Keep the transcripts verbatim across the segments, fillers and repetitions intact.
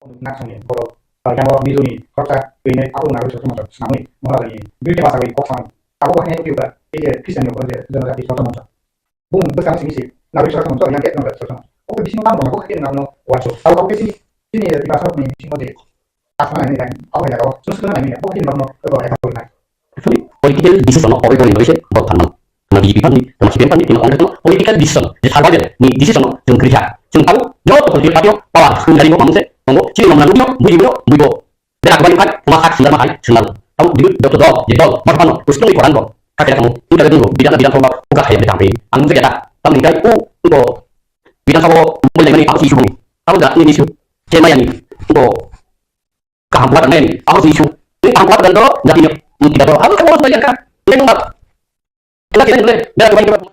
Naksani borok, ah, yang borok nijoni khoroksa twi nai abo nagari sotong masa swnamwi, Maharajani duita bachagwi kok sanai. Abo bo hai twiba, ei je Christian ni borok je jonojati sotong masa. Bung bwskango simi si nagari sotong masa, yang ke jonojati sotong masa. Obo bisingo tamo tongo, bo hai twi nangno uansuk. Abo abo ke sini, sini Tiprasa rokni bisingo je asma nai nai, abo hai jagao, chwng swkang nai nai, abo hai twi nangno abo hai twi nai. Actually, political decision no obo ni bagwi se borok tharmang. Tama B J P party, tama C P M party, tama Congress no political decision, je survival ni decision no chwng kwrwi kha. Chwng abo joto political party o power, chwng gari bo mamung se tongo, chini nomna nugwi o, bui bui o, bui bo. Bera kwbai khai, tuma kha swngjak ma hai, swngjak. Tamo bini joto dol, je dol, borok phano, kuchukni koran bo, kha khe tamo, tini khe tongo, bidhan, bidhan sabha, uga khaya bidhan pe. Ang mujhe kata, tamo ni kai, u, u, bidhan sabha, mujhe mani, abo si issue bumi. Abo jat ni issue, je maya ni, u, kaham buat nai ni, abo si issue. Ni kaham buat dan do, jati ni, kita do, abo semua sudah yang kan, yang nggak. Kena kena ni boleh, bera kwbai khai.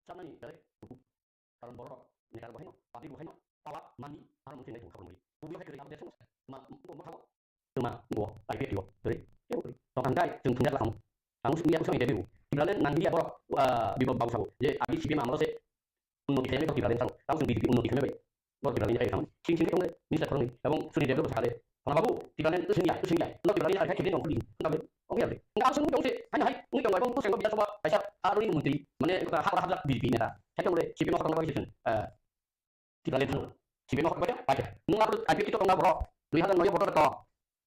Sabnani dare kutuk. Karon borok neta rok bahino, public rok bahino, palak mani, aro mungkin nai tong sabnani. Public hai kwrwi abo de song ma, ma, ma, ma, ma, ngo, I P F T o, dare, tong kan kai, chwng thungjak lakam. Ang sung ya, sung interview. Tipraland nang dia borok, ah, bibo babu sabo. Je, abi C P M amro se, unnoti khlaiwi borok Tipraland thang. Tamo chwng B J P unnoti khlaiwi bai. Borok Tipraland ni thang. Sing sing tongle, minister thangni. Ebong suni debro sakale. Kono babu, Tipraland to singya, to singya. No Tipraland ni thang khibin ongkuli. Ongkuli. Ongkuli. Nga asung tong se, hai hai. Ngi tong ebong to sengko bidhan sabha, kaisa aroni montri. Mane, ha ha ha B J P neta. Hai tongle, C P M thangna bai sing. Eh, Tipraland thang. C P M thang bai, bai. Nung abo I P F T to tongna borok. Dui hajar noi borok to.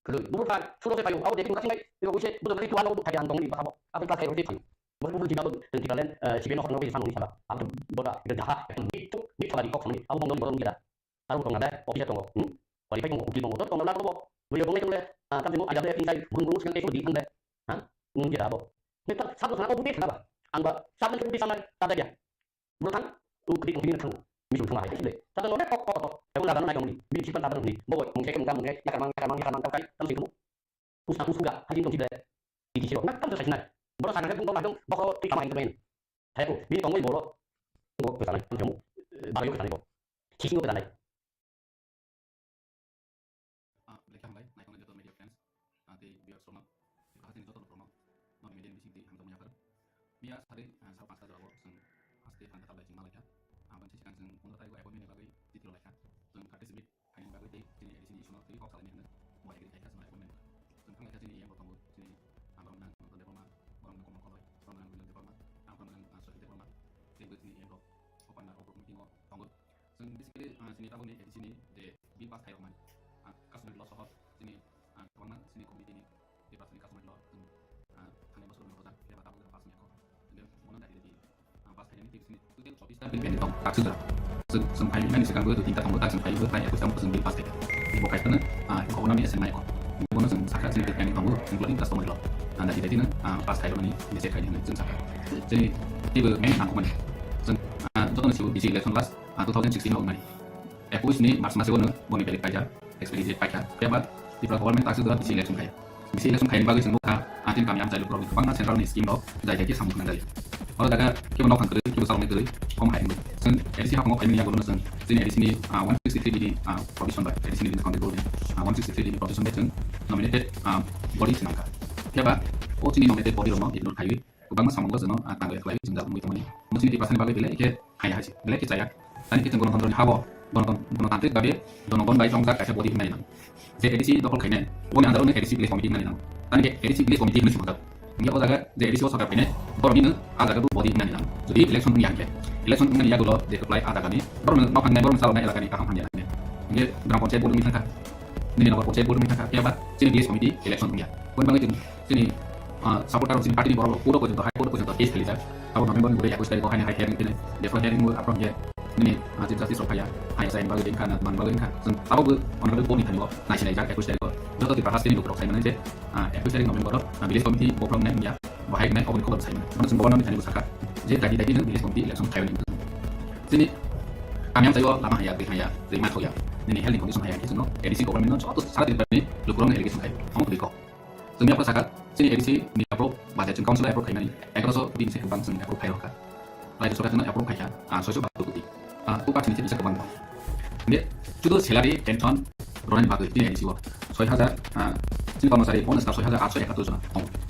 Kwrwi, buphuru thai, suro se phaio, abo de tini kasing bai, ebo buise, bujo tani tuan abo thai ang tongni basabo, abo class five se phaio. Bo buphuru jina bo, tini Tipraland, eh, C P M no khorokno bai sanoni saba. Abo boda, ito daha, ekdom big to, big salary kok sanoni, abo bongdoni borok ngira. Abo tongna dai, office tongo, hmm? Qualify tongo, ukil tongo, dot tongo, lago bo. Bujo bongai tongle, ah, kam timo, aja de, insai, burung burung sekan teso di, ande. Ha? Nung ngira abo. Neta, sabo sana ko bupit sana ba. Ang ba, saben ko bupit sana, tada dia. Bro thang, u kri kri thang, mi thang hai le. Sabo no kok kok kok, ebo laga no nai kong ni, mi chipan tada ni, bo mung khe mung khe mung khe, ya kamang ya kamang ya kamang kai, tam sing kamu. Pusna pusuga, hajin tong sida. Iki siro, nak tam sai nai. Bro sana khe bung dong dong, bok ti kamang khe ben. Hai ko, mi tong bai bolo. Bok sana kamu. Baro yo sana ko. Sisi ko sana. Ah, belai khe hambai, naithoknai joto media friends, ah, tei viewers rokno, Tripura hasteni joto lukurokno, no media ni bising twi hamjakmung yaphar. Miya sari, ah, sal panchta jorao chwng haste thangkha tablai chwng malaikha. Aboni swkang chwng pondro tarikh o appointment ni bagwi chiti rwlaikha. Chwng thirty minute phainani bagwi tei chini A D C ni issue no twi kok salaini hwnwi bo agree khaikha chwng appointment. Chwng thanglaikha chini E M rok tongo, chini, ah, borok nang Debbarma, borok nang Komol Koloi, borok nang William Debbarma, ah, borok nang, ah, Sohit Debbarma, tei bo chini E M rok Oparna Obrok meeting o tongo. Chwng basically, ah, chini tabukni A D C ni je bill pass khairokmani, ah, customary law soho chini, ah, kwbangma chini community ni paper chini customary law chwng, ah, thangni bosor ni hojak phiya ba tabuk pass wngya kho. Hwnkhe bono dati dati, ah, pass khainani tei chini total chobbish ta bill pending tong, tak sijak. Chwng, chwng phai mani swkang bo tinta tongo, tak chwng phai bo tai ekwis ta chwng bill pass khaikha. Bo khaikha no, ah, governor ni S M I kho. Bono chwng sakha chini bill pending tongo, including customary law. Ah, dati dati no, ah, pass khairokmani initiate khaidi hwnwi chwng sakha. Chini teibo main nangkukmani. Chwng, ah, jotono sibo bisi election last, ah, two thousand sixteen o wngmani. Ekwis ni March maseo no boni belai kaijak, expedite paikha. Phiya ba Tripura government aswk jora bisi election khai. Bisi election khaini bagwi chwng nukha, ah, chini kami amchai lukurokni kwbangma central ni scheme rok jai jai khe samung swnamjali. Oro jaga kebo nok thang kwrwi, kebo saloknai kwrwi, kom hai wngwi. Chwng A D C haphang o phaimani yagulo no chwng chini A D C ni, ah, one sixty three B ni, ah, provision bai, A D C ni contact rule ni, ah, one sixty three B ni provision bai chwng nominated, ah, body swnamkha. Phiya ba o chini nominated body rokno ignore khaiwi kwbangma samungo chwngno, ah, tangwi khlaiwi chwngjak wngwi tongmani. Omo chini Tiprasani bagwi belai khe haiya hai se, belai khe chaya. Tani khe chwng Ganatantro ni ha-o, Ganatant-, Ganatantrik babe jonogon bai chongjak kaisa body wngnani nango. Je A D C dokhol khainai, oboni under-o no A D C village committee wngnani nango. Tani khe A D C village committee hwnwi swngjak. Hwnkhe o jaga je A D C o sarkar phainai, borokni no a jaga bo body wngnani nango. Jodi election wngya hwnkhe, election wngnani yagulo je kwplai a jagani, borokno nok thangnai, borokno chaloknai elakani kaham hamya nangnai. Hwnkhe gram panchayat board wngwi thangkha, nini nokbar panchayat board wngwi thangkha, phiya ba chini village committee election wngya. Oboni bagwi chwng chini, ah, supporter rok chini party ni borok rok court o porjonto, high court o porjonto case khalijak. Abo November ni bwrwi ekwis tarikh o haino hai hearing khe Debra hearing wngwi aphuru hwnkhe nini, ah, Chief Justice rok phaiya, hai S I ni bagwi wngkha na mani bagwi wngkha. Chwng abo bo honorable court ni thani o naisinaijak ekwis tarikh o. Joto Tripura haste ni lukurok sai mano je, ah, ekwis tarikh November o, ah, village committee bo borok nai wngya, bo hai wngnai oboni khobor sai mano. Bono chwng governor ni thani bo sakha je daiti daiti no village committee election khaiyoni. Chini kami amchai o lama haya, twi haya, twi ma thoya, nini health ni condition haya khe chwngno A D C government no joto sara Tripura ni lukurok no allegation khai. Omo kwrwi kok. Chwng yaphro sakha, chini A D C ni aphro budget chwng council o approve khaimani, egaroso koti ni se kwbang chwng approve khai rwkha. Rajya Sarkar chwngno approve khaikha, ah, soiso bahatur koti. Ah, two percent ni se bisa kwbang tong. Hwnkhe, chudu salary, pension, rwnani bagwi chini A D C o soi hajar, ah, chini kormochari, bono staff soi hajar atso ekattor jona tongo.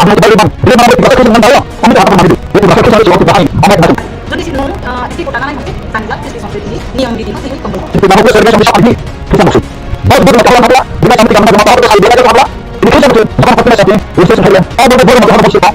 Ang hai bali bang, bali bang, bali bang, bali bang, bali bang, bali bang, bali bang, bali bang, bali bang. Jodi si nwng, ah, isi kota nanai hwnkhe, sanjak, Christian Society ni niyom riti no twiwi tongwi. Kintu nang khe sori sori sakni, kisa musu. Bos bos na kala na kala, bina samti kana na kala, bos bos na kala. Ini kisa musu, bos bos na sakni, bos bos na kala. Bos bos na kala, bos bos na kala.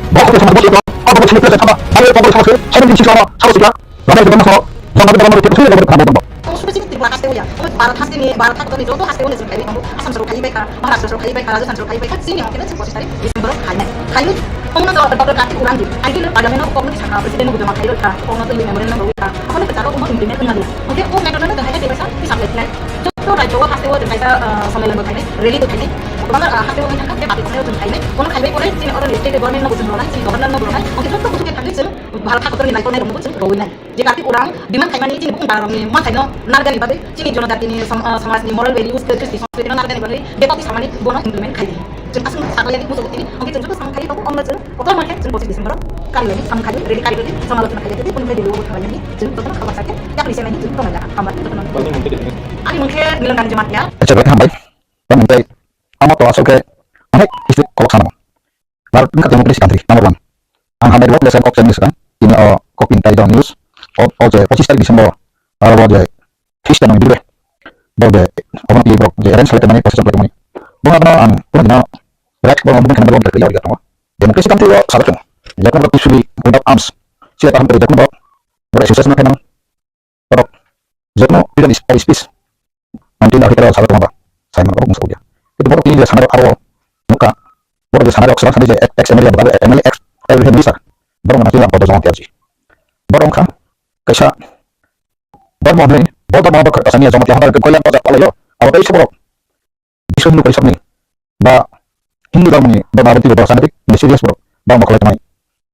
Bos bos na kala, bos bos na kala. Bos bos na kala, bos bos na kala. Seventeen six sama, sama sih. Bana itu bana so, sama itu bana itu sih, bana itu bana. Kung sudu chini Tripura haste ya, kung Bharat haste ni, Bharat haste ni joto haste ni chwng khailai tongo. Assam sarok khailai bai kha, Maharashtra sarok khailai bai kha, Rajasthan sarok khailai bai kha, chini hwnkhe chwng pochis tarik December o khainai. Khainai, kung no Doctor Kartik Uranji, ideal parliament o kung no sakha, president no bujama khairok kha, kung no twi memorandum rwi kha, kung no kwcharo kung no implement wngma liya. Hwnkhe kung matter no tong khaikhe tebasa tisap lai khlai. Joto rajyo o haste o chwng kaisa, ah, sommelan bo khainai, rally bo khainai. Kwbangma, ah, haste o wngwi thangkha, tei public sommelan o chwng khainai. Bono khaibai pore chini oro state governor no bo rwnai, chini governor no bo rwnai. Hwnkhe joto kuchuk khe thangwi chwng Bharat hakotorni naikolnai rokno bo chwng rwui nai. Je Kartik Urang demand khaimani chini bukung dara rokni manthaino narwknani bagwi, chini jonojatini som-, ah, somajni moral values, khe Christian Society no narwknani bagwi bepok samani bono implement khai di. Chwng aswk saklai yani muchung tini, hwnkhe chwng joto samung khai tongo, omo chwng kotor mankhe chwng pochis December o kari yani samung khai, rally kari rally samalochona khai di, bono khai di, obo khamani chwng joto khabar sakhe yapri senani chwng tonglai laha. Hambai joto no. Ani mung khe Milan Ranjan Jamatia. Acha, hambai. Tamo tei, amo to aswk khe onek history kolok sanamo. Bharat wngkha democracy country number one. Ang hambai rok lesson kok channel swkang. Tini o kok tin tai jong news. O, o je pochis tarik December. Aro o je Christian ni bidre. Bo je omo ti borok je arrange khalai mani process khalai mani. Bo abono ang kono dino right bo mo kena bo kaya tongo. Democracy country o sabak tongo. Jakno peacefully without arms. Sila taham kari jakno bo. Bo association kena. Borok jotono freedom is of speech. Nineteen ahi tero sabar tongba. Sai man borok musa udia. Itu borok ini sana aro muka. Borok sana rok sana sana je ex M L A ba M L A ex M L A minister. Borok na kila bodo jong tiarji. Borok kha kaisa borok mo hwnwi bodo ma borok kha sani jong tiar hada koila bodo palayo. Abo kaisa borok Biswa Hindu Parishad ni ba Hindu dhormo ni ba Bharatiyo Dharma Sanskrit ni serious borok ba mokol tongnai.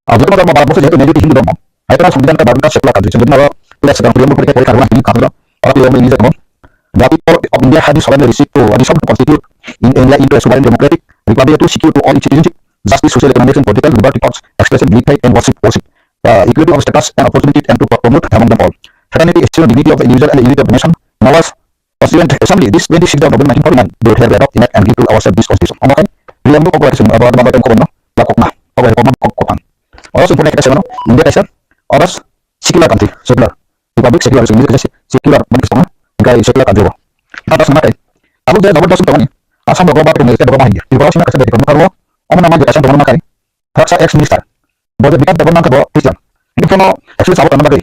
Abo joto dhormo Bharat borso jehetu majority Hindu dhormo. Hai tara Songbidan ka Bharat ka secular country, chondro na pula sedang preamble porikha porikha rwna hini khamro. Aro twi wngwi nijak mo. The people of India have been solemnly received to, resolved to constitute in India into a sovereign democratic republic to secure to all its citizenship, justice, social, economic and political liberty, thoughts, expression, belief, faith and worship, worship, uh, equality of status and opportunity and to promote among them all fraternity, esteem, dignity of the individual and unity of the nation. Now, as Constituent Assembly, this twenty-sixth of November nineteen forty-nine, do hereby adopt, enact and give to ourselves this constitution. Omo khai, William Book of Rights, uh, Baba Baba Tong Kobo no, ba kokma, obo hai kokma kok kothang. Oro sung purna kita sebano, India kaisa, oro secular country, secular. Republic secular, English kaisa secular, mani kisama, kai secular country bo. Data swnama khe, tabuk je jabardast tongmani, Assam rogo ba Tripura rogo ba hindia. Tripura sima kaisa beti kormo karwo, omo nama je kaisa tongmani makai, thaksa ex minister. Bo je Bikas Debbarma khe bo Christian. Hingke bono actually sabo tongna bagwi,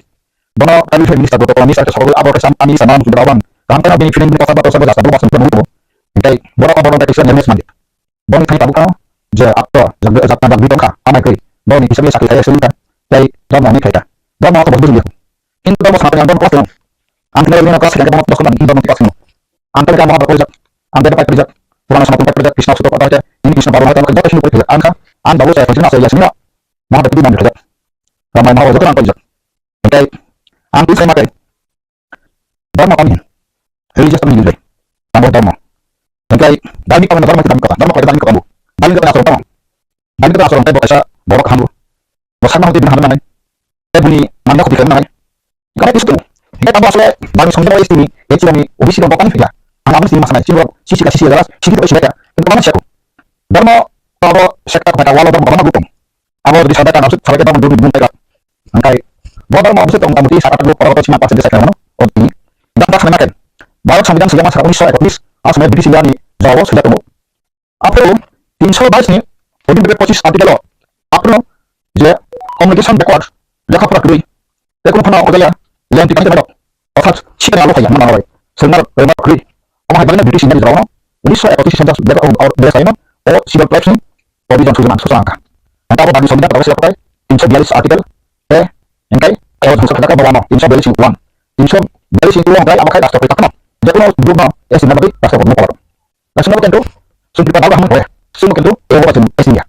bono tribal minister bo, minister khe sabo abo kaisa ami sama muchung rok bang. Kam kana bini feeling bini kasa ba tosa ba jasa bo basang bo nungbo. Hingke bono ko bono kaisa nirmes mandi. Boni thani tabuk ano je apto jagna jagna jagna tongkha amai kri boni hisabe sakri kaya sini ka tei dharma ni khaita dharma to bohut juli. Hindu dharma sanatani ang dharma class ang thani dharma class kaya dharma to dharma class ang tani dharma pai prijak purana sanatani pai prijak Krishna sutra pai prijak ini Krishna baru hai tama joto sini pai prijak ang kha ang babu saya prijak saya sini ma mahadeva mandi prijak ramai mahadeva joto ang pai prijak. Hingke ang twi sai ma kai. Dharma kami hin. Religious kami hin. Tamo dharma. Hingke dharma kami dharma kami kami dharma kami dharma kami. Dharma kami asal tamo. Dharma kami asal tamo kaisa borok hamu. Bosar ma hoti bin hamu nai. Te buni manda koti kami nai. Kami kisu tu. Hingke tamo asal dharma songja wai istini. Eci kami obisi dong kami ya. Ang amun sini masanai. Sini sisi kasi sisi adalah sini tu isi mereka. Itu kami siapa? Dharma kami sekta kami wala dharma kami gutung. Abo jodi sabai kana sabai khe dharma dharma dharma khe. Hingkai bo dharma obviously tong tamuti sat atak poro to sima percent sakha mano. Oti. Dan tak sama kan. Bharat Sambidan sejak masa unis ekatris asmai British India ni jawo sejak tong. Apo tinsho bais ni fourteen hundred pachis article o apo je communication backward lekha pura kwrwi. Tei kunu phano o jaya lengtwi kani bai rok. Orthat sikani abo phaiya mano bai. Sengnar rema khri. Omo hai bagwi British India ni jorao unisho ekatris ni census bebak o bebak saino o schedule tribes ni provision sujuna susa angkha. Angkha abo bagwi Sambidan Prabhasi Rakhai tinsho biyallis article tei engkai o jangsa khadaka bawano tinsho biyallis one. Tinsho biyallis two angkai abo khai rashtrapati kakno. Jekuno group no S T na bagwi rashtrapati no power. National kento sumpi pada bahang kore. Sumo kento e oba jeng S T ya.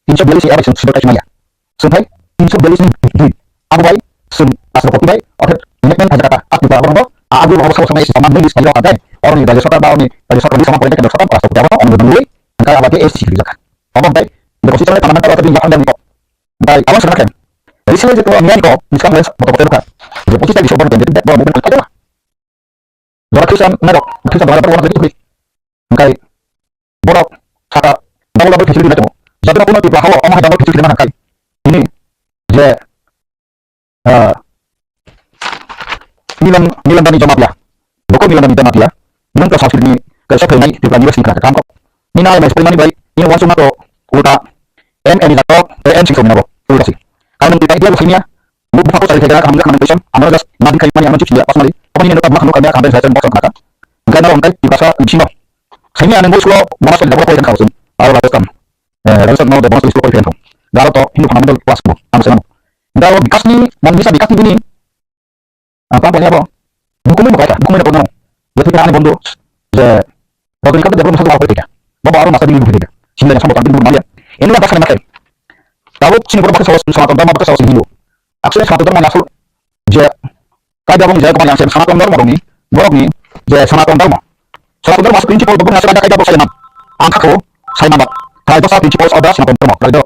Tinsho biyallis ni abai chwng sibor kaisa maya. Chwng hai tinsho biyallis ni dui. Abo bai chwng rashtrapati bai orthe enactment khajakha ta. Atwi ba borok a agro rok sama sama isi sama nui isi pai rok kha dai. Oroni rajya sarkar ba oroni rajya sarkar ni sama pointa kendra sarkar rashtrapati abo to onumodan nui. Hingkai abo ke S T si rijakha. Abo hingkai beko sichang le tangna ta bini yakhang dan ko. Hingkai abo sana khe. Recently je to niyani ko miskang les moto moto kha. Je pochis ta bisok ban kendra borok movement kha. Jora Christian nairok, Christian dongnairok borok wana jadi kufri. Hingkai borok saka double double facility nai tongo. Jadino kuno Tripura hao omo hai double facility mana hingkai. Ini je, ah, Milan, Milan Dani Jamatia. Boko Milan Dani Jamatia. Nung to Sanskrit ni kaisa phainai Tripura ni wasi kana kam kok. Nina ai mai spring mani bai, ini wansu na to ulta M N ni jatok, M six ni nago. Ulta si. Kainung Tripura India ko sainia. Bo bupha ko chari thai jagah kaham kaham question. Amaro just nadi khai mani ano chips dia personally. Obo ni no tabma khano kanya kaham jai chari box khana kha. Hingkhe no hingkhe Tiprasa bisingo. Saini ano bo sulo bono sali jabra koi kha usung. Aro Rajasthan. Eh, Rajasthan no de bono sali sulo koi kha. Garo to Hindu fundamental class bo. Ano senamo. Garo Bikasni, man bisa Bikasni bini. Ah, tamo ya bo. Bukumui no kaita, bukumui no kono. Jadi kira ani bondo. Je Rajni kata jabra masa dua koi kha. Baba aro masa bini bukumui kha. Sinda yang sambo kan bini bukumui ya. Ini kan dasar makai. Tabuk chini borok baksa sawas, Sanatan Dharma baksa sawas hindu. Actually Sanatan Dharma ni asol je kaida bong je kobang yang Sanatan Dharma rokni, borokni je Sanatan Dharma. Sanatan Dharma asol principle bong asol kaida kaida bong saimang. Ang khakho saimang ba. Thai dosa principles of the Sanatan Dharma. Thai do.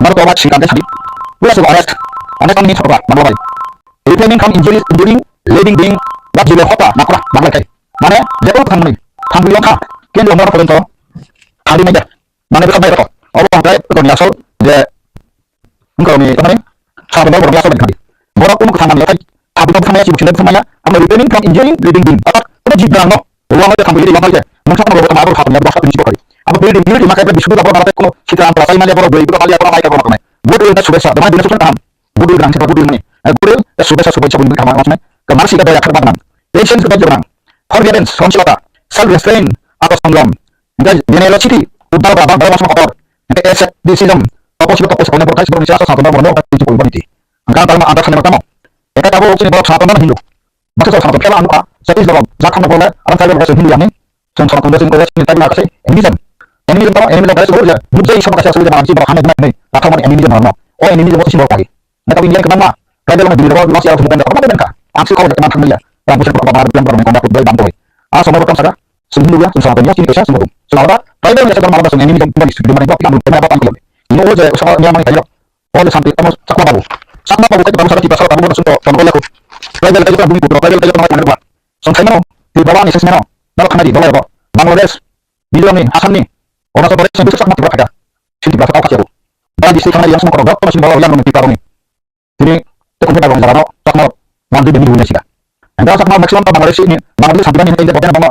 Maro to wat singkang de sabi. Wala se arrest. Ane kami ni thokba, mangla bai. Refraining from injuries, injuring living being, that you may hota, nakura, bangla kai. Mane, je ko thang mani, thang biyong kha, ken lo mara porjonto, thang di mai da. Mane bwkha bai rokho. Obo hwnkhe borokni asol je wngkha rokni tamani sakni borokni asol bai thangdi. Borok wngkha thangmani yathai thabwi thabwi thangmaya chibuk sinai thangmaya abo refraining from injuring living being. Orthat kono jib gwnangno ruang bai thangwi ri yathai khe mungsa kono borok tamo abo thapni abo sakni chibuk kari. Abo building building makai bai bisudu jabra nang tei kono sitra ampra sai manya borok bwrwi borok alia borok hai khe borok nai. Bo twi wngkha subesa, tamo hai bini sukha kaham. Budul gwnang se budul mani. Budul subesa subai sabun kama masnai. Kemar sika daya khar bagnan. Patience kebak jabra. Forbearance, songsilota, self restraint, ato songlom. Hingke generosity, udar ba bang bang masuk kotor. Hingke asceticism, topo sibo topo sibo borok hai sibo ni asa satu borok no tiji pul bani ti. Hingke tangma anda sani tamo. Eka tabo sini borok satu mana hindu. Masa satu satu kela anuka, sati borok jakam borok le, alam saya borok hindu yang ni. Song song tunggu sini kau sini tadi nak sih, animism. Animism tamo, animism kaya sebut ya. Budaya sama kasih asal zaman si borok hamil ni. Kata mana animism mana. Oh animism itu simbol kali. Neta Indian kebang ma. Tribal ma dili ro mas ya bukan apa apa ka. Aksi kau kena thang ya. Ram pusat apa apa bilang orang kontak budaya bang boy. Ah sama berkam saka. Sungguh ya, sungguh sama ya, sini kesa sungguh. Sungguh apa? Tribal ya sedang malam sungguh ini jom kembali sungguh mana apa apa. Ini oh je usaha ni mana kayo. Oh le sampai kamu sakma babu. Sakma babu kayak kamu sakit pasal kamu sudah sumpah kamu boleh aku. Tribal kayak kamu buku tribal kayak kamu mana buat. Sungguh saya mau di bawah ni sesmeno. Kalau kena di bawah ya kok. Bangladesh, Mizoram ni, Assam ni. Orang tuh boleh sampai sakma tiba ada. Sini tiba kau kasih aku. Dan di sini kena yang semua kalau kamu sini bawa yang mau tiba ni. Tini, te kumpi dago jagano, chakma rok, nang dui bini dui sida. Enda chakma maximum to Bangladesh ni, Bangladesh santiban ni, enda bodena bama,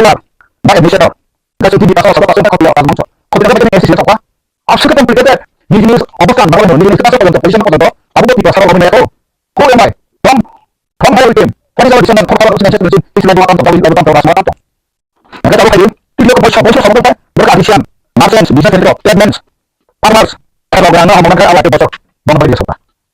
ruler, ba administrator. Gaso T V pasal sabak pasal khotla pasal mangso. Khotla pasal S C sila tokwa. Absuk complicated. Nini nini obostha ang bagwi nini nini pasal pajan pajan khotla do. Abo T V pasal bagwi nako. Who am I? From, from where we came? What is our vision and what is our vision? This is what I'm talking about. Naga tahu kayu. Tilo ko boisa boisa sabak ta. Berka addition, merchants, business center, tradesmen, farmers. Kalau berang no, mau makan awak tu bosok. Mau beri bosok.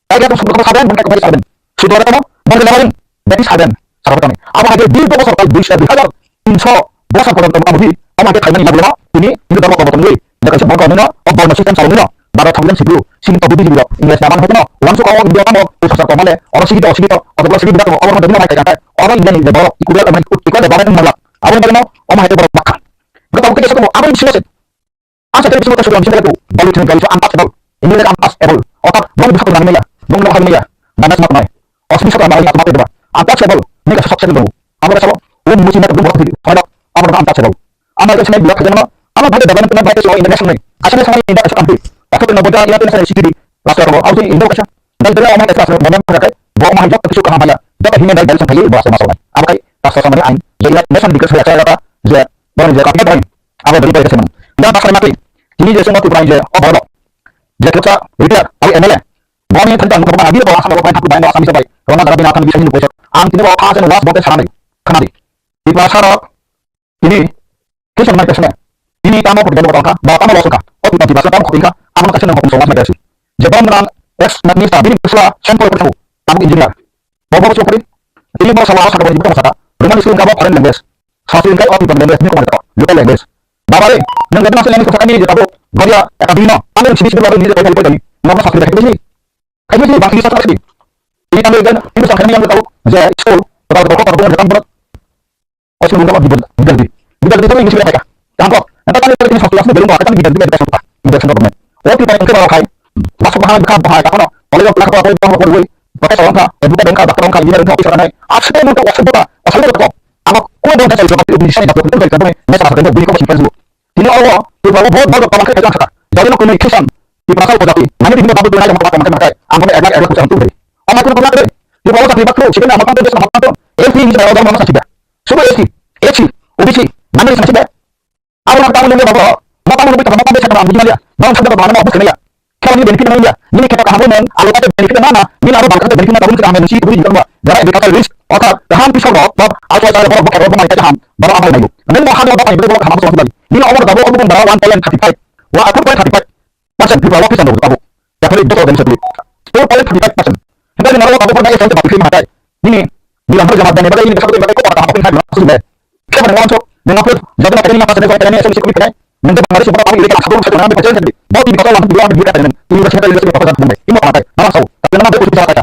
Ai dia tu sebelum saben, mereka kembali saben. Sudah ada kamu, mau kena lain. Jadi saben, saben kami. Apa aja di bawah sorkar, di, di hajar, inso, bawah sorkar kamu, kamu di, apa aja kaiman ini belum, ini, ini dalam kamu temui. Mereka semua kamu no, oh, bawa masih kan salam no. Baru tahun yang sebelum, sini tahu di biro, Inggris nama itu no. Uang suka uang India kamu, itu pasal kamu le, orang sini tahu, sini tahu, orang sini tahu, orang dari mana kayak orang India ini, dia bawa, ikut dia, ikut dia, bawa yang malak. Apa yang kamu, oh, mah itu bawa makan. Kita tahu kita satu, apa yang sih? Ang sa tei bisingo kaisa dong, bisingo tu, bolu thani kaisa untouchable. English untouchable. Orthat, bong bisa tu nangmaya, bong nang hamya, nana sima tunai. Osmi sota nang hamya tunai deba. Untouchable, ni kaisa sok sel dong. Amo kaisa, um musi na dong bok thidi, thoi dok, amo untouchable. Amo kaisa nai biya thajana, amo bhai deba nang tunai bhai kaisa international nai. Kaisa nai sanai inda kaisa kampi. Kaisa tu na boja ina tu sanai sikiri, last ko, au tu inda kaisa. Dan tu amo kaisa nai, nang kaisa, bo amo hai jok kaisa kaham haya. Jok hini dai dai sanai, bo asal masal nai. Amo kai, kaisa sanai ain, je ina nation dikir saya kata, je, bo je kata dai. Abo beri beri kesenong. Dan pasal mati. Ini je semua tu berani je, oh, baru. Je kota, retire, au M L A. Bani tentang bukan adi bawa sama bawa thapu bawa sama bisa bawa. Rona darah bina akan bisa ini besok. Ang tidak bawa pasal was bonte sana nih. Kena di. Di pasal ini, kisah mana kesana? Ini kamu pergi bawa tangka, bawa kamu langsung kah? Oh, kita di pasal kamu kopi kah? Kamu kasih nang kopi sowas mereka sih. Jebam dengan ex minister bini kusla, sampel pertama. Kamu engineer. Bobo chukri. Ini mo sawa sa ko ni ko sa. Roman school ka bo foreign language. Sa school ka o foreign language ni ko ma ko. Local language. Baba re, nang gadna se ni ko sa ni je tabo. Goria ka bino. Ano si si baba ni ko ko ni. Mo sa school ka ni. Ka ni ba si sa sa ni. Ini kami dan ini sa kami yang tahu. Je school. Ko ko ko ko. Oisu nunggu bidal bidal di. Bidal di itu English bidal mereka. Tampok. Nanti kami ini satu kelas belum bawa kan bidal di mereka suka. Bidal suka benar. Oh, kita yang kena kai. Masuk bahaya bukan bahaya kamu. Kalau yang kelas apa apa yang mau kue. Pakai seorang kak. Eh, bukan dong kak, bukan kak, ini dong kak, ini dong kak. Asal itu kak, asal itu kak. Asal itu kak. Apa kue dong saya suka itu bisa dapat itu dari kamu. Saya salah satu beli kau simpan dulu. Ini Allah, itu Allah buat buat kamu kerja kak. Jadi lo communication. Di pasal ko tapi. Nanti di bawah tu naik sama teman-teman. Angkone enak enak perusahaan tu. Ama tu pernah deh. Di bawah tapi batu, sih kan sama kantor sama kantor. L T ini saya orang mana saja. Semua L T, L T, O B C, mana yang saja. Aku nak tahu nunggu apa? Mau tahu nunggu apa? Mau tahu nunggu apa? Mau tahu nunggu apa? Mau tahu nunggu apa? Kalau ini benefit mana ya? Ini kita tahu nang, kalau kata benefit mana? Ini lalu bangkit benefit mana? Tahu kita mana sih? Itu juga. Jadi kita tahu risk. Otak, tahan pisau dok, bab, aku tahu bab, bab, bab, bab, tahan. Bab apa lagi? Nanti mau hal apa itu? Bab apa? Ini orang tahu aku pun bab one point thirty five. Wah, aku point thirty five. Percent people office ando abo. Yakni beto den setuli. Four point thirty five percent. Hingke ni naro abo pernah yang sampai pakai makai. Ini bilang harus jamat dan bagai ini satu bagai kok orang apa yang harus sudah. Siapa yang langsung dengan apa? Jadi apa ini apa sedang apa ini saya sikit kan. Nanti pengaruh sebab apa ini kan satu satu nama percent sedih. Mau di kota langsung dua ambil kata ini. Ini sudah kita sudah apa satu ini. Ini apa? Nama tahu. Tapi nama itu bisa kata.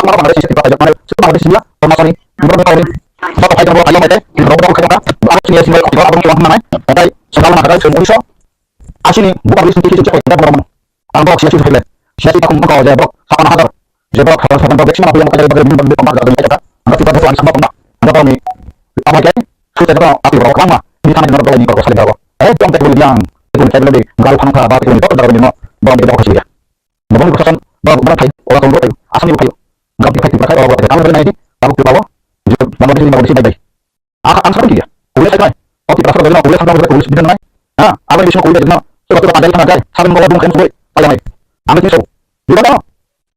Tripura Bangladesh ni state Tripura paijak mane, state Bangladesh ni ya, Borma sani, Borma ni kawani, joto paijak Borma paijak mane, tei sengkang na kawai, sengkang ni buka bisi tiki sengkang paijak Borma. Ang borok siyasi phaile, siyasi takhum wngkha je borok sakha hajar, je borok sakha hajar borok sima huya mokha borok bini bini tongma jaga dong kaijak, ang tiba borok ang sama tongma, ang borok ni amai khe sujai borok ati borok kwbangma bini thani borok ni borok sali borok, eh, tong tek bini yang, tong tek bini gal phang kha ba tong tok dak bini no, borok ni borok sali ya. Borok ni prosason borok borok thai, ora tong borok thai, asam ni thai, borok ni thai borok thai, borok thai, ang borok nai di, borok ni bawa, je borok ni borok ni bai bai. Ang, ang sakni kiriya. Kubui saknai. O Tripura sakni kubui saknai, kubui bidang nai. Ha, abang bising kubui bidang. Soba soba pandai thang jai. Sakni kubui bung khem kubui. Payang nai. Ang bising so. Bidang no.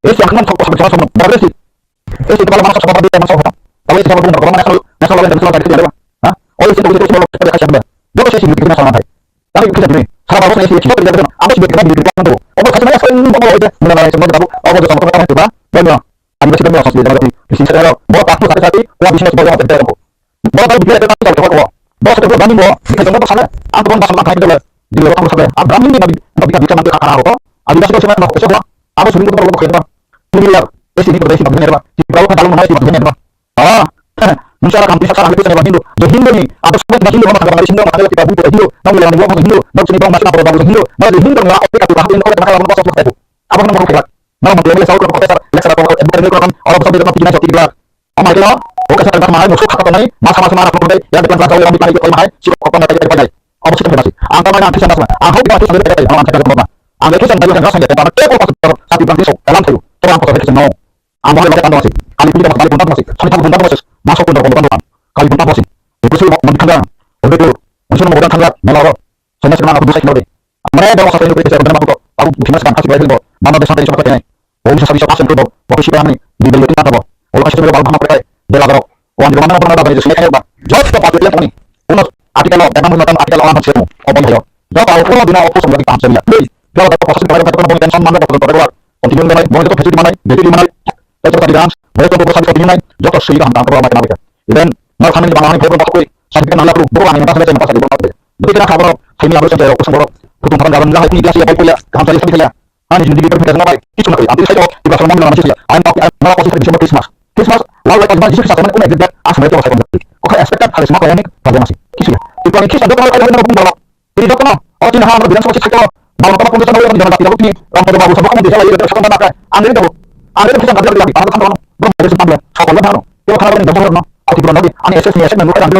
Esi ang kemang sok sok sok sok. Berarti si. Esi kepala bangsa sok sok sok sok. Tahu esi sama bung berapa national national level national level itu ada. Ha? Oh esi kubui itu semua kita kasih ada. Joto sesi itu kita sama hai. Tapi kita dulu. Sama bagus esi kita tidak ada. Apa sih kita di kita tuh? Oh kasih nai asal ini bawa itu. Mulai semua tahu. Oh joto sama kita itu ba. Banyak. Ang bisi kami asas bidang di sini saya bawa takut sakit hati, wah bising sebagai apa kita ko. Bawa tahu dia ada takut kalau ko. Bawa satu dua banding bawa, kita jangan pasal. Ang tuan pasal angkai dulu. Di luar kamu sampai. Ah brahmin di nabi nabi kita bicara nanti kakak ko. Abi masuk ke sana masuk ke sana. Aku suruh kita bawa ke sana. Tuh ya, eh sini kita sini bagian apa? Di bawah kan dalam mana sih bagian apa? Ah, misalnya kamu bisa salah itu sama Hindu. Di Hindu nih, apa semua di Hindu nama kagak Hindu, nama kita butuh Hindu, nama yang buat Hindu, bagus ini bang masuk apa bagus Hindu. Nah di Hindu nggak oke tapi aku ini orang masalah apa apa itu. Apa nama aku kira? Nama menteri ini salah apa profesor, lecturer apa bukan ini orang, orang besar besar bikin aja tidak. Ama itu, oke saya tentang mana musuh kata tadi, masa masa mana aku ya dengan raja orang bikin itu mahal, si kok kata tadi tadi. Apa sih tadi? Angka mana nanti sama sama. Aku tidak bisa tadi tadi, orang kata apa? Angka itu sama dengan rasa dia tentang apa apa tapi bang itu dalam itu, terang apa itu mau. Ang bahai bahai tando masih. Kali pili masih, balik pun masih. Sani tabu pun masih. Masuk pun pun masih. Kali pun masih. Itu sih mau mandi kandang. Udah tuh. Unsur mau kandang. Melo. Sama sama aku bisa kembali. Mereka bawa satu ini berarti saya benar aku. Aku gimana sekarang kasih balik bo. Mama besar dari siapa kayaknya. Oh bisa bisa pasang tuh bo. Waktu sih kami di beli itu apa bo. Oh kasih balik bawa apa mereka. Dia lagi. Wan di mana pernah ada itu sini kayak ba. Jawab kita patut lihat ini. Unos artikel lo, memang mengatakan artikel orang hasil. Oh boleh yo. Jawab tahu kalau dina opo sama lagi paham saya. Hei, jawab tahu proses kita kita pernah tension mana kita pernah regular. Continue mana, boleh itu facility mana, facility mana. Itu tadi kan, boleh itu proses continue mana. Jawab tahu sih kita hantar ke rumah kita. Even mau kami di mana mana problem apa koi. Saya pikir mana perlu, baru yang pasal saya pasal itu apa. Jadi kita kabar, kami harus saya aku sama. Kutung kapan kapan lah ini dia siapa ya, kamu saya saya. Ani jindi bi perlu sama bai. Kichu na koi. Anti sai to. Iba sama mangna sisi. Ain tak ain mala kosi December Christmas. Christmas. Lalu lagi Christmas sama aku naik dekat. Asal itu saya kontak. Kok expect hal semua kayak ini. Pada masih. Kichu ya. Itu yang kichu ada kalau ada pun dalam. Jadi dokter no. Oh cina hal bilang sama sisi kau. Malam apa pun sama orang jangan tapi ini. Orang pada baru sama kamu bisa lagi dekat sama makan. Anda itu. Anda itu bisa nggak lagi. Anda kan orang. Belum ada sempat belum. Sekolah baru. Kalau kalau ini dokter no. Aku tidak lagi. Ani S S ni S S ni bukan lagi.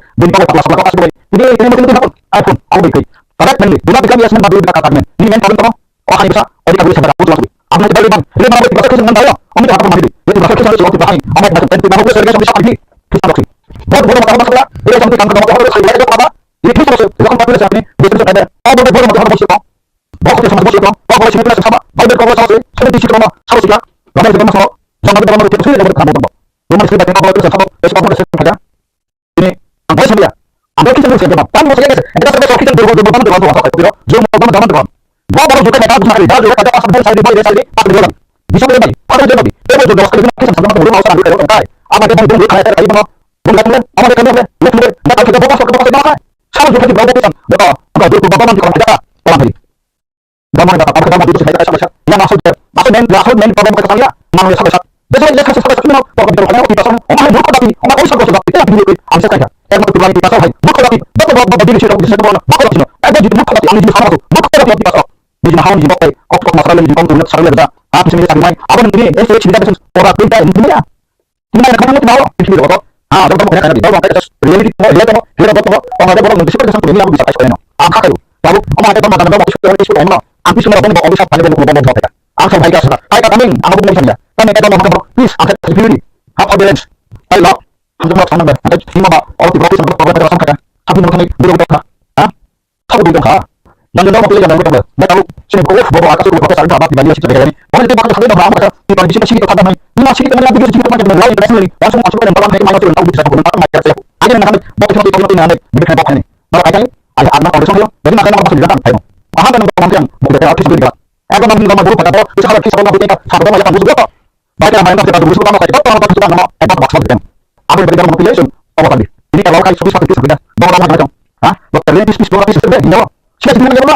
bini kok sakla sakla kok asuk bai. Tini tini mesti tini hakun. Ai phun, aku bai kai. Correct man ni. Do not become yes man, but do become correct man. Ni main problem tamo. O hani bisa, o dikha guri sabara, o tuwa subi. Abang kita bang, ini mana kita kesel dengan tayo. Om kita apa mandi. Jadi bahasa kita sudah kita bahani. Om kita kita bahasa kita sudah ini. Kita sudah. Buat buat mata mata kita. Ini yang kita angkat mata kita sudah ini apa? Ini kita sudah. Kita kan pakai saat ini. Dia sudah ada. Oh, buat buat mata mata kita. Bok khe sama bok khe bok khe sini kena sama. Bok khe bok khe sama. Sini di sini sama. Sama sih ya. Lama itu sama. Jangan kita mau kita sini kita mau kita. Rumah sini kita mau kita sama. Besok mau kita sama. Ini angkai sama ya. Angkai kita mau siapa? Kan mau saya guys. Kita sampai kita dulu dulu dulu dulu dulu. Jom mau dulu dulu dulu. Bok baru juga kita harus cari. Baru juga kita pas dari saya di boy dari saya di pas dulu lagi. Bisa boleh lagi. Pas dulu lagi. Kita juga kita sama sama dulu mau sama dulu kayak. Apa dia mau dulu kayak saya tadi mau. Dulu kayak apa dia kamu boleh. Lihat dulu. Datang kita bawa masuk ke tempat kita. Sama juga kita bawa kita. Betul. Enggak dulu bawa masuk ke tempat kita. Tolong lagi. Gamai bata tabuk tabuk itu sih kaisa kaisa. Yang asal dia, asal main, yang asal main problem kaisa ya. Mang ya kaisa. Biasa dia kaisa kaisa ini mau problem itu karena kita sama. Om hai murko tapi, om hai oisa kosa tapi, ya dulu itu, ang saya kaisa. Yang mau kita kita sama hai. Murko tapi, betul betul betul diri sih bisa betul. Murko tapi, eh dia jadi murko tapi, ang jadi sama tuh. Murko tapi kita sama. Di sini hawan di sini kok, kok kok masalah di sini kok tuh sarang ada. Ah, di sini sarang mai. Apa nanti ini, eh, sini kita orang kita ini ya. Tinggal ada kamu tahu, di sini kok. Ah, ada kamu kena di bawah kayak reality, reality, reality, reality, orang ada orang di sini sama ini aku bisa kasih kalian. Ah, kakak lu. Lalu, kamu ada kamu ada kamu itu itu itu. Aku semua orang mau bisa pada mau mau mau. Aku sama kayak apa? Kayak kami, aku mau bisa ya. Kami kayak mau please, aku security. Apa balance? I love. Aku mau sama ada. Ada semua orang di bawah sama kayak. Aku mau kami dulu kita. Ah? Sabo dui tongkha. Jang jang dong pili jang jang tongkha. Bai talo. Sini ko bo bo akas ko ko sa ba ba ba sik tega ni. Bo ni ba ka ba ba ka. Ni ba ni sini sini tongkha mai. Ni ma sini tongkha ni sini tongkha ni. Lain internationally. Langsung masuk ke dalam hai mai masuk dalam bisa ko ba mai ka. Aja na bo ko ko ni ane. Bi ka bo ni. Ba ka ni. Ai adna ko so yo. Jadi na ka ba sini datang hai. Aha kan ko kan bo ka office ko. Ekdom ni ma guru pada to. Bisa ka bisa ko ko ka. Sa ko ma ya kan busu ko. Baik yang main kita dulu suka mau kita orang kita mau hebat baksa kan. Apa yang kita mau pilih sun? Apa tadi? Ini kalau kayak seperti seperti dah. Bawa macam-macam. Hah? Dokter ini bis bis dua ratus seperti ini. Sila sila sila.